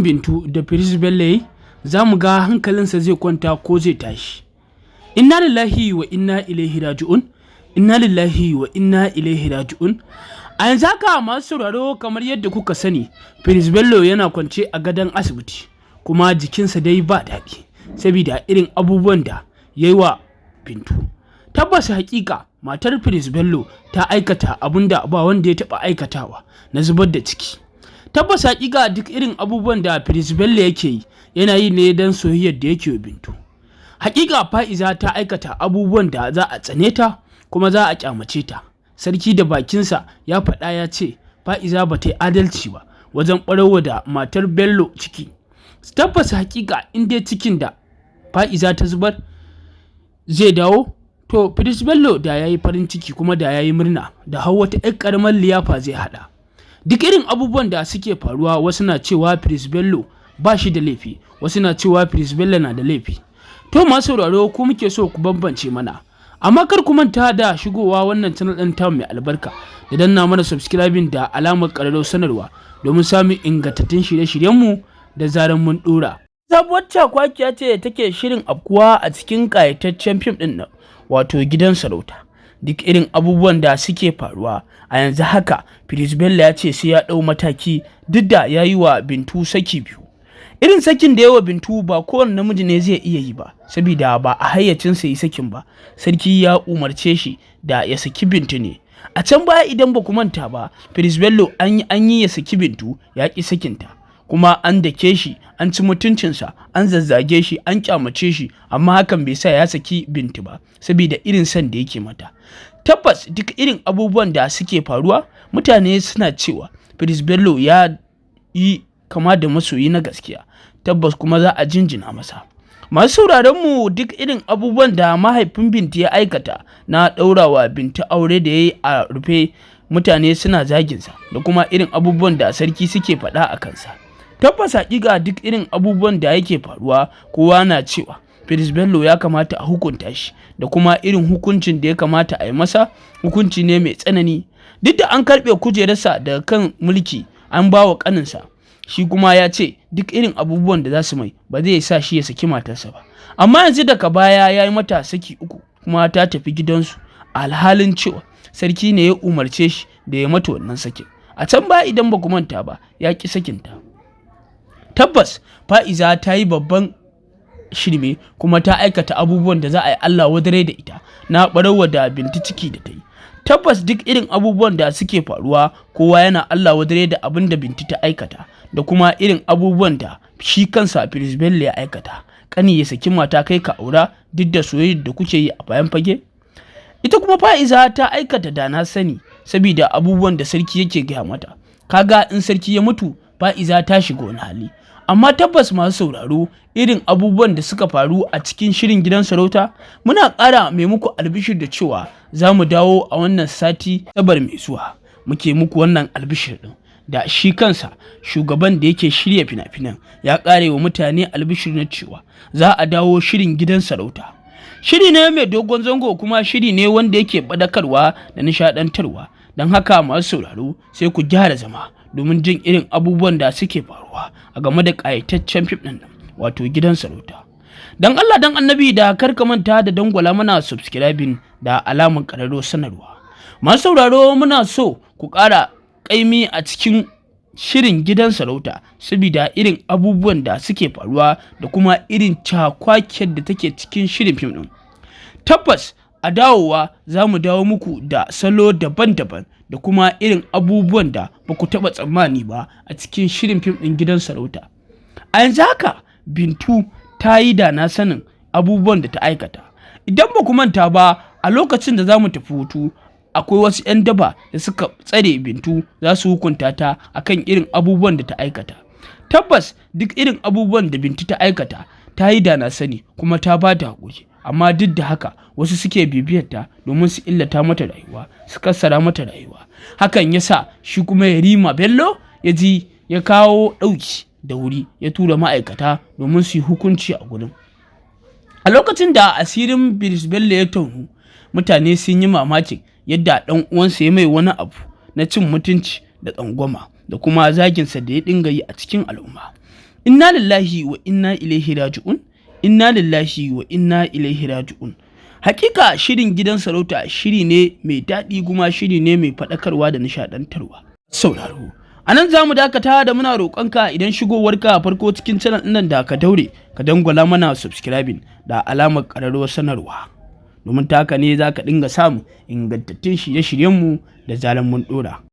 Bintu da Prince Bello za mu ga hankalinsa zai kwanta ko zai tashi. Inna lillahi wa inna ilaihi raji'un. Inna lillahi wa inna ilaihi raji'un. A yanzu haka, masu sauraro, kamar yadda kuka sani, Prince Bello yana kwance a gadon asibiti, kuma jikinsa dai ba daɗi saboda irin abubuwan da ya yi wa Bintu. Tabbas hakika matar Prince Bello ta aikata abun da ba wanda ya taɓa aikatawa na zubar da ciki. Tabbas hakika duk irin abubuwan da Prince Bello yake yi, yana yi ne don soyayyar da yake wa Bintu. Hakika Fa'iza ta aikata abubuwan da za a tsane ta kuma za a kyamace ta. Sarki da bakinsa ya faɗa, ya ce Fa'iza ba ta yi adalci ba wajen ɓararwa da matar Bello ciki. Tabbas hakika in dai cikin da Fa'iza ta zubar zai dawo, to Prince Bello da ya yi farin ciki kuma da ya yi murna, da har wata 'yar ƙaramar liyafa zai haɗa. Duk irin abubuwan da suke faruwa, wasu na cewa Prince Bello ba shi da laifi, wasu na cewa Prince Bello na da laifi. To masu sauraro, ku muke so ku bambance mana. Amma kar ku manta da shigowa wannan channel ɗin tamu mai albarka da danna mana subscribing da alamar ƙararrawar sanarwa domin samun ingantattun shirye-shiryenmu da zaran mun ɗora. Sabuwar cakwakiya ce take shirin afkuwa a cikin ƙayataccen fim ɗin nan, wato Gidan Sarauta. Duk irin abubuwan da suke faruwa a yanzu haka, Prince Bello ya ce sai ya ɗau mataki duk da ya yi wa Bintu saki biyu. Irin sakin da ya wa Bintu ba kowane namiji ne zai iya yi ba, saboda ba a hayyacinsa yi sakin ba. Sarki ya umarce shi da ya saki Bintu ne. A can baya, idan ba ku manta ba, Prince Bello an yi an yi ya saki Bintu, ya ƙi sakinta. Kuma an dake shi, an ci mutuncinsa, an zazzage shi, an kyamace shi, amma hakan bai sa ya saki Bintu ba, saboda irin son da yake mata. Tabbas duk irin abubuwan da suke faruwa, mutane suna cewa Prince Bello ya yi kama da masoyi na gaskiya. Tabbas kuma za a jinjina masa. Masu sauraron mu, duk irin abubuwan da mahaifin Bintu ya aikata na ɗaurawa Bintu aure da ya yi a rufe, mutane suna zaginsa, da kuma irin abubuwan da sarki suke faɗa a kansa. Tabbas haƙiƙa duk irin abubuwan da yake faruwa, kowa na cewa Prince Bello ya kamata a hukunta shi, da kuma irin hukuncin da ya kamata a yi masa hukunci ne mai tsanani. Duk da an karɓe kujerarsa daga kan mulki an ba wa ƙaninsa, shi kuma ya ce duk irin abubuwan da za su mai ba zai sa shi ya saki matarsa ba. Amma yanzu daga baya ya yi mata saki uku kuma ta tafi gidansu, alhalin cewa sarki ne ya umarce shi da ya mata wannan sakin. A can baya, idan ba ku manta ba, ya ƙi sakinta. Tabbas Fa'iza ta yi babban shirme kuma ta aikata abubuwan da za a yi Allah wadare da ita na ɓararwa da Bintu ciki da ta yi. Tabbas duk irin abubuwan da suke faruwa, kowa yana Allah wadare da abin da Bintu ta aikata da kuma irin abubuwan da shi kansa Prince Bello ya aikata. Ƙani ya saki mata, kai ka aura, duk da soyayyar da kuke yi a bayan fage. Ita kuma Fa'iza ta aikata da na sani saboda abubuwan da sarki yake gaya mata. Kaga in sarki ya mutu, Fa'iza ta shiga wani hali. Amma tabbas, masu sauraro, irin abubuwan da suka faru a cikin shirin Gidan Sarauta, muna ƙara mai muku albishir da cewa za mu dawo a wannan sati Asabar mai zuwa. Muke muku wannan albishir ɗin da shi kansa shugaban da yake shirya fina-finan ya ƙare wa mutane albishir na cewa za a dawo shirin Gidan Sarauta. Shiri ne mai dogon zango, kuma shiri ne wanda yake faɗakarwa da nishaɗantarwa. Don haka, masu sauraro, sai ku gyara zama domin jin irin abubuwan da suke faruwa a game da ƙayataccen fim ɗin nan, wato Gidan Sarauta. Don Allah don Annabi da kar ka manta da dangwala mana subscribing da alamar ƙararrawar sanarwa. Masu sauraro, muna so ku ƙara ƙaimi a cikin shirin Gidan Sarauta saboda irin abubuwan da suke faruwa da kuma irin cakwakiyar da take cikin shirin fim ɗin. Tabbas a dawowa za mu dawo muku da salo daban-daban da kuma irin abubuwan da ba ku taɓa tsammani ba a cikin shirin fim ɗin Gidan Sarauta. A yanzu haka Bintu ta yi da na sanin abubuwan da ta aikata. Idan ba ku manta ba, a lokacin da za mu tafi hutu, akwai wasu 'yan daba da suka tsare Bintu, za su hukunta ta akan irin abubuwan da ta aikata. Tabbas duk irin abubuwan da Bintu ta aikata, ta yi da na sani kuma ta ba da haƙuri. Amma duk da haka wasu suke bibiyar ta domin su illata mata rayuwa, su kassara mata rayuwa. Hakan ya sa shi kuma Yarima Bello ya ji ya kawo ɗauki da wuri, ya tura ma'aikata domin su yi hukunci a gurin. A lokacin da asirin Prince Bello ya taunu, mutane sun yi mamakin yadda ɗan uwansa ya mai wani abu na cin mutunci da tsangwama da kuma zaginsa da ya dinga yi a cikin al'umma. Inna lillahi wa inna ilaihi raji'un. Inna lillahi wa inna ilaihi raji'un. Hakika shirin Gidan Sarauta shiri ne mai daɗi, kuma shiri ne mai faɗakarwa da nishaɗantarwa. Sauraro, a nan za mu dakata da muna roƙonka, idan shigowarka farko cikin channel ɗin, da ka daure ka dangwala mana subscribing da alamar ƙararrawar sanarwa. Domin ta haka ne za ka dinga samun ingantattun shirye-shiryenmu da zaran mun ɗora.